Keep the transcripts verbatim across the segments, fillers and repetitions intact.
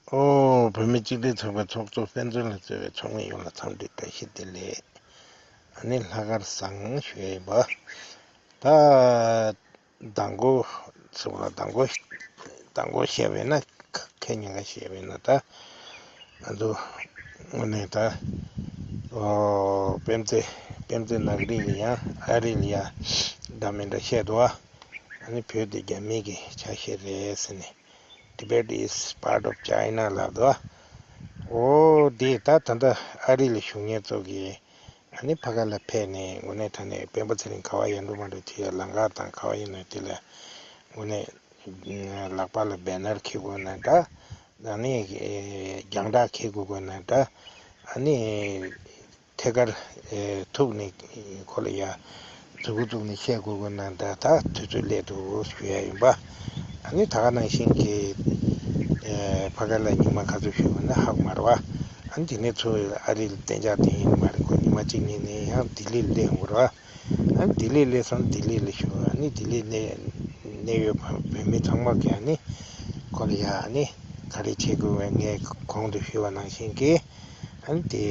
ཨོ། བོད་མི་སྤྱི་འཐུས་ཚོགས་པའི་ཚོགས་གཙོ་དཔེ་མཛོད་ལ་གཙོས་པའི་ཚོགས་མི་ཡོངས་ལ་འཚམས་འདྲི་བཀྲ་ཤིས་བདེ་ལེགས། ཨ་ནི་ལྷག་དཀར་བཟང་ཞུ་ཡ་ཡིན་པ། ད་མདང་དགོང་ཟེར་བ་ལ་མདང་དགོང་མདང་དགོང་བཤད་པས་ན། ཁ་ཁ་ཉིན་ཀ་བཤད་པས་ན། ད་ང་ཚོ་དངོས་གནས་ད་ཨོ་དཔེ་མཛོད་དཔེ་མཛོད་ནག་རིལ་ལ་ཡང་ཨ་རི་ལ་ཡང་འདྲ་མི་འདྲ་བཤད་འདུག་ཨ། ཨ་ནི་བོད་དེ་རྒྱ་མི་གི་ཆ་ཤས་རེད་ཟེར་ནས། Tibet is part of China ལབ་འདུག་ཨ། ཨོ་དེ་ད་ད་ལྟ་ཨ་རི་ལ་བཞུགས་མཁན་ཚོ་གིས་ཨ་ནི་ཕ་ག་ལ་ཕེབས་ནས་དངོས་གནས་དྲང་གནས་སྤེན་པ་ཚེ་རིང་ག་བ་ཡར་འགྲོ་མར་འགྲོ་དེ་ལམ་ཁ་དང་ག་བ་ཡིན་ན་དེ་ལ་དངོས་གནས་ལག་པ་ལ་བེ་ནར་འཁྱེར་དགོས་ན་འདྲ། ཨ་ནི་རྒྱང་བསྒྲགས་འཁྱེར་དགོས་དགོས་ན་འདྲ། ཨ་ནི་ཐད་ཀར་ཐུག་ནས་ཁོ་ལ་ཡ་མཛུ་གུ་བཙུགས་ནས་བཤད་དགོས་དགོས་ན་འདྲ། ད་དུས་ཚོད་སླེབས་འདུག་ཞུ་ཡ་ཡིན་པ། ཨ་ནི་ད་ག་ནང་བཞིན་གྱི་ཕ་ག་ལ་ཉི་མ་ག་ཚོད་བཞུགས་ཡོད་ན་ཧ་གོ་མ་རེད་བ། ཨ་ནི་དེ་ནས་ཚུར་ཨ་རི་ལ་གཏན་འཇགས་དེ་ཡིན་མ་རེད། ཁོ་ཉི་མ་གཅིག་གཉིས་ནས་ཡང་ལྡི་ལི་ལ་སླེབས་ཡོང་གི་རེད་བ། ཨ་ནི་ལྡི་ལི་སླེབས་སོང་། ལྡི་ལི་ལ་བཞུགས། ཨ་ནི་ལྡི་ལི་གནས་གནས་ཡོད་བོད་མི་ཚང་མ་གིས་ཨ་ནི་ཁོ་ལ་ཡ་ཨ་ནི་ག་རེ་བྱེད་དགོས་བས་ངས་གོང་དུ་ཞུས་པ་ནང་བཞིན་གྱི་ཨ་ནི་དེ་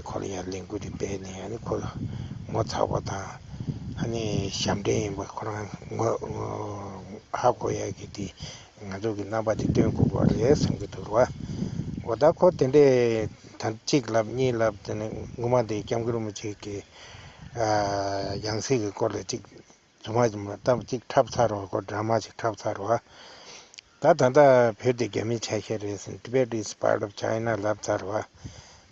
ཁོ་ལ་ཡ་ལས་འགུལ་དེ་སྤེལ་ནས། ཨ་ནི་ཁོ་ངོ་ཚ་བ་དང་ཨ་ནི་ཞབས་འདྲེན་ཡིན་པ་ཁོ་རང་ངོ་ཧ་གོ་ཡ་གི་དེ་ང་ཚོ་གི་རྣམ་པ་དེ་སྟོན་དགོས་པ་རེད་བསམ་གྱི་འདུག་ར། འོ་ད་ཁོ་དེ་འདྲས་ད་གཅིག་ལབ་གཉིས་ལབ། དེ་ནས་ངོ་མ་དེ་སྐྱབས་མགོན་རིན་པོ་ཆེ་གི་ཡང་སྲིད་ཀྱི་སྐོར་ལ་གཅིག་རྫུན་མ་རྫུན་མ་ཏམ་གཅིག་འཁྲབ་ཚར་བ། ཁོ་ཌ་ར་མ་ཅིག་འཁྲབ་ཚར་བ། ད་ད་ལྟ་བོད་དེ་རྒྱ་མིའི་ཆ་ཤས་རེད་ཟེར། Tibet is part of China ལབ་ཚར་བ།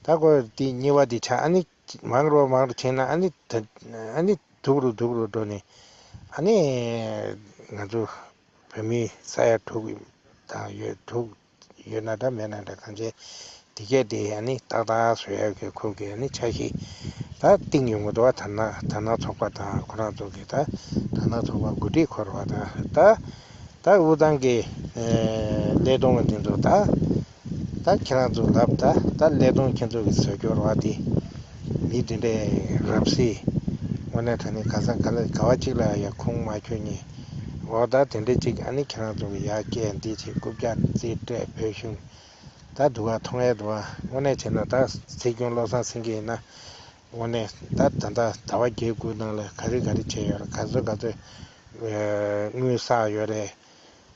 ད་ཁོ་དེ་གཉིས་པ་དེ་ཆགས། ཨ་ནི་མང་རུ་མང་རུ་ཕྱིན་ན་ཨ་ནི་ད་ཨ་ནི་སྡུག་རུ་སྡུག་རུ་འགྲོ་ནས། ཨ་ནི་ང་ཚོ་བོད་མི་ས་ཡ་དྲུག་དང་ཡོད་དྲུག་ཡོད་ན་འདྲ་མེད་ན་འདྲ། གང་བྱས་དེ་གས་དེ་ཨ་ནི་ཏག་ཏག་བཟོ་ཡག་གི་ཁོ་གི་ཨ་ནི་འཆར་གཞི་ད་བཏིང་ཡོང་གི་འདུག་བ། དར་ནག་དར་ནག་ཚོགས་པ་དང་ཁོ་རང་ཚོ་གི་ད་དར་ནག་ཚོགས་པ་འགོ་ཁྲིད་ཁོ་ར་བ། ད་ད་ད་དབུས་གཙང་གི་ཨེ་ཀླད་སྟོང་གི་དེ་ཚོ་ད་ད་ཁྱེད་རང་ཚོ་ལབ། ད་ད་ཀླད་སྟོང་ཁྱེད་ཚོ་གི་བཟོ་སྐྱོར་བ་དེ་མི་དེ་འདྲའི་རབ་སྲིད་དངོས་གནས་དྲང་གནས་ག་ས་ག་ལ་ག་བ་གཅིག་ལ་ཡ་ཁུངས་མ་འཁྱོལ་མཁན། འོ་ད་དེ་འདྲ་ཅིག་ཨ་ནི་ཁྱེད་རང་ཚོ་གི་ཡར་སྐད་འདི་བྱེད། རྐུབ་བཀྱག་རྩིས་སྤྲད། བོད་གཞུང་ད་སྡུག་ག་མཐོང་ཡས་འདུག་ཨ། དངོས་གནས་བྱས་ན་ད་སྲིད་སྐྱོང་བློ་བཟང་སེང་གེ་ཡིན་ན་དངོས་གནས་ད་ད་ལྟ་ཟླ་བ་བརྒྱད་དགུ་ནང་ལ་ག་རེ་ག་རེ་བྱས་ཡོད་རེད། ག་ཚོད་ག་ཚོད་དངུལ་བསགས་ཡོད་རེད།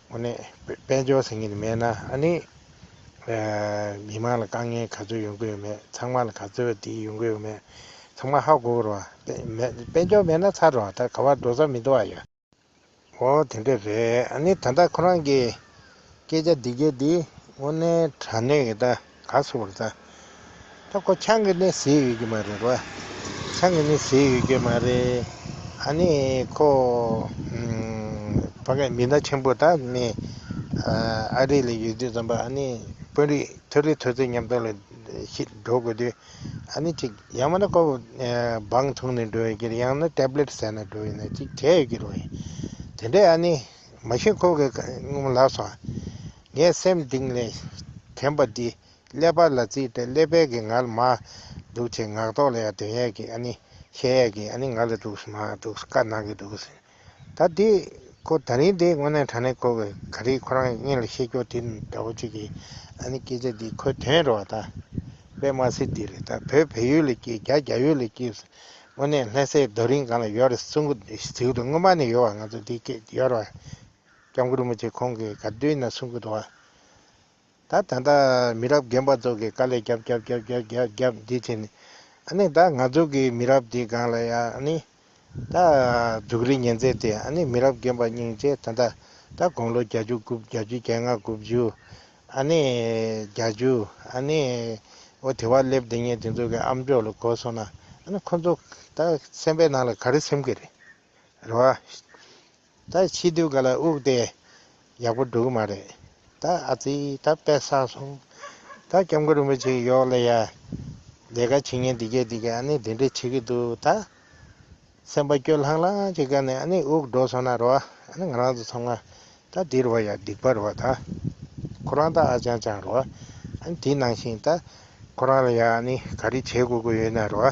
དངོས་གནས་དཔལ་འབྱོར་ཟེར་མཁན་མེད་ན་ཨ་ནི་མི་མང་ལ་དཀའ་ངལ་ག་ཚོད་ཡོང་གི་ཡོད་མེད། ཚང་མ་ལ་ག་ཚོད་དེ་ཡོང་གི་ཡོད་མེད། ཚང་མ་ཧ་གོ་གི་རེད་བ། དཔལ་འབྱོར་མེད་ན་ཚར་རེད་བ། ད་ག་བ་འགྲོ་ས་མི་འདུག་བ་ཡ། འོ་དེ་འདྲ་རེད། ཨ་ནི་ད་ལྟ་ཁོ་རང་གི་སྐད་ཆ་འདི་གས་འདི་དངོས་གནས་དྲང་གནས་ཀྱི་ད་ག་ཟེར་བ་རེད། ད་ད་ཁོ་ཆང་གི་ནི་ཟས་ཡོད་ཀྱི་མ་རེད་རོ། ཆང་གི་ནི་ཟས་ཡོད་ཀྱི་མ་རེད། ཨ་ནི་ཁོ་ཕ་གི་མི་སྣ་ཆེན་པོ་ད་ནི་ཨ་རི་ལ་ཡོད་དུས་ཙམ་པ་ཨ་ནི་དཔོན་རིགས་མཐོ་རིས་མཐོ་ཚད་མཉམ་དུ་ལ་ཤི་འགྲོ་དགོས་དུས། ཨ་ནི་ཅིག་ཡང་མིན་ན་ཁོ་ཨེ་སྦང་འཐུང་ནས་འགྲོ་ཡོད་ཀྱི་རེད། ཡང་ན་ཊེབ་ལེཊ་ཟས་ནས་འགྲོ་ཡོད་ན་ཅིག་བྲལ་ཡོད་ཀྱི་རེད། དེ་འདྲས་ཨ་ནི་མ་གཞི་ཁོ་གི་སྔོན་མ་ལབ་སོང་། ངའི་སེམས་གཏིང་ལས་དྲན་པ་འདི་ཀླད་པ་ལ་བརྩིས་ཏེ་ཀླད་པའི་གི་ངལ་མ་འདུག་ཅེས་ངག་ཐོག་ལ་ཡང་འདོན་ཡས་ཀྱི་ཨ་ནི་བཤད་ཡས་ཀྱི་ཨ་ནི་ང་ལ་འདུག་སེ་མ་འདུག་སེ་བཀའ་གནང་གི་འདུག་སེ། ད་འདི་ཁོ་ད་རིང་འདི་དངོས་གནས་དྲང་གནས་ཁོ་གི་ག་རེ་ཁོ་རང་སྔོན་ལ་བཤད་རྒྱུ་དེ་འདྲ་བོ་ཅིག་གི་ཨ་ནི་སྐད་ཆ་འདི་ཁོའི་དོན་རེད་བ། ད་དཔེ་མ་སྲིད་འདི་རེད། ད་བོད་བལ་ཡུལ་ལ་སྐྱེས། རྒྱ་རྒྱ་ཡུལ་ལ་སྐྱེས། དངོས་གནས་ལྷ་སའི་རྡོ་རིང་སྒང་ལ་ཡོད་རེད་གསུང་གི་ཟེར་གི་འདུག་སྔོན་མ་ནས་ཡོད་བ། ང་ཚོ་འདི་སྐད་ཡོད་རེད་བ། སྐྱབས་མགོན་རིན་པོ་ཆེ་ཁོང་གིས་ག་དུས་ན་གསུང་གི་འདུག་བ། ད་ད་ལྟ་མི་རབས་རྒན་པ་ཚོ་གིས་དཀའ་ལས་རྒྱབ་རྒྱབ་རྒྱབ་རྒྱབ་རྒྱབ་རྒྱབ་འདི་བྱས་ནས། ཨ་ནི་ད་ང་ཚོ་གི་མི་རབས་འདི་སྒང་ལ་ཡ་ཨ་ནི་ད་སྡུག་རུས་ཉེན་ཚད་དེ་ཨ་ནི་མི་རབས་རྒན་པ་སྙིང་རྗེ། ད་ད་ད་དགུང་ལོ་བརྒྱད་ཅུ་དགུ་བརྒྱད་ཅུ་གྱ་ལྔ་དགུ་བཅུ་ཨ་ནི་བརྒྱད་ཅུ་ཨ་ནི་འོ་དེ་བ་སླེབས་བསྡད་མཁན་དེ་ཚོ་གི་ཨམ་ཅོག་ལ་གོ་སོང་ན་ཨ་ནི་ཁོ་ཚོ་ད་སེམས་པའི་ནང་ལ་ག་རེ་སེམས་ཀྱི་རེད། རེད་བ། ད་ཤི་དུས་ག་ལ་དབུགས་དེ་ཡག་པོ་འགྲོ་གི་མ་རེད། ད་ཨ་ཙི་ད་དཔེ་བསགས་སོང་། ད་སྐྱབས་མགོན་རིན་པོ་ཆེ་གི་འོག་ལ་ཡ་ལས་ཀ་བྱེད་མཁན་འདི་གས་འདི་གས་ཨ་ནི་འདི་འདྲས་བྱེད་ཀྱི་འདུག་ད་སེམས་པ་སྐྱོ་ལྷང་ལྷང་བྱེད་ག་ནས་ཨ་ནི་དབུགས་འགྲོ་སོང་ན་རོ། ཨ་ནི་ང་རང་ཚོ་ཚང་མ་ད་འདི་རེད་བ་ཡ། སྡིག་པ་རེད་བ། ད་ཁོ་རང་ད་ཨ་ཅང་ཅང་རེད་བ། ཨ་ནི་དེ་ནང་བཞིན་ད་ཁོ་རང་ལ་ཡ་ཨ་ནི་ག་རེ་བྱེད་དགོས་ཀྱི་ཡོད་ན་རོ།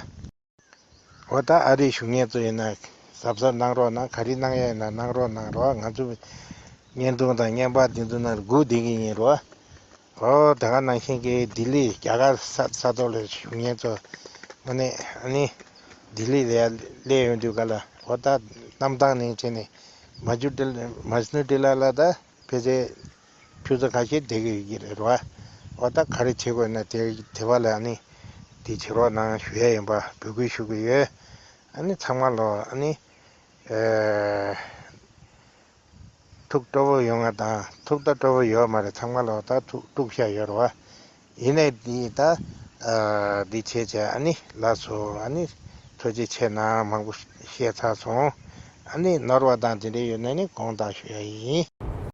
འོ་ད་ཨ་རིའི་གཞོན་སྐྱེས་ཚོ་ཡིན་ན་གཟབ་གཟབ་གནང་རོགས་གནང་། ག་རེ་གནང་ཡ་ཡིན་ན་གནང་རོགས་གནང་རོགས། ང་ཚོ་བརྙན་ཐུང་དང་བརྙན་པར་འདི་ཚོ་ནང་སྒུག་བསྡད་ཀྱི་ཡིན་རོགས། ཨོ་ད་ག་ནང་བཞིན་གྱི་ལྡི་ལི་རྒྱ་གར་ས་ས་ཐོག་ལ་བཞུགས་མཁན་ཚོ་དངོས་གནས་ཨ་ནི་ལྡི་ལི་ལ་སླེབས་ཡོང་དུས་ག་ལ་ཨོ་ད་གནམ་ཐང་ནས་བྱས་ནས་མ་ཇུ་ཏི་མ་ཇུ་ཏི་ལ་ལ་ད་ཕལ་ཆེར་ཆུ་ཚོད་ཁ་ཤས་བསྡད་ཀྱི་ཡོད་ཀྱི་རེད་རོ། ཨོ་ད་ག་རེ་བྱེད་དགོས་ན་དེ་དེ་བ་ལ་ཨ་ནི་དེ་བྱེད་རོགས་གནང་ཞུ་ཡ་ཡིན་པ་འབོད་སྐུལ་ཞུ་གི་ཡོད། ཨ་ནི་ཚང་མ་ལོ་ཨ་ནི། ཨེ། ཐུགས་སྤྲོ་བོ་ཡོང་ང་དང་ཐུགས་ད་སྤྲོ་བོ་ཡོད་མ་རེད། ཚང་མ་ལོ་ད་ཐུགས་སྤྲོ་ཤ་ཡོད་རོ། ཡིན་ནའི་འདི་ད་ཨ་འདི་བྱས་བྱས་ཨ་ནི་ལགས་སོ། ཨ་ནི་ཐུགས་རྗེ་ཆེ་གནང་། མང་པོ་བཤད་ཚར་སོང་། ཨ་ནི་ནོར་བ་དང་དེ་འདྲ་ཡོད་ན་ནི་དགོངས་དག་ཞུ་ཡ་ཡིན།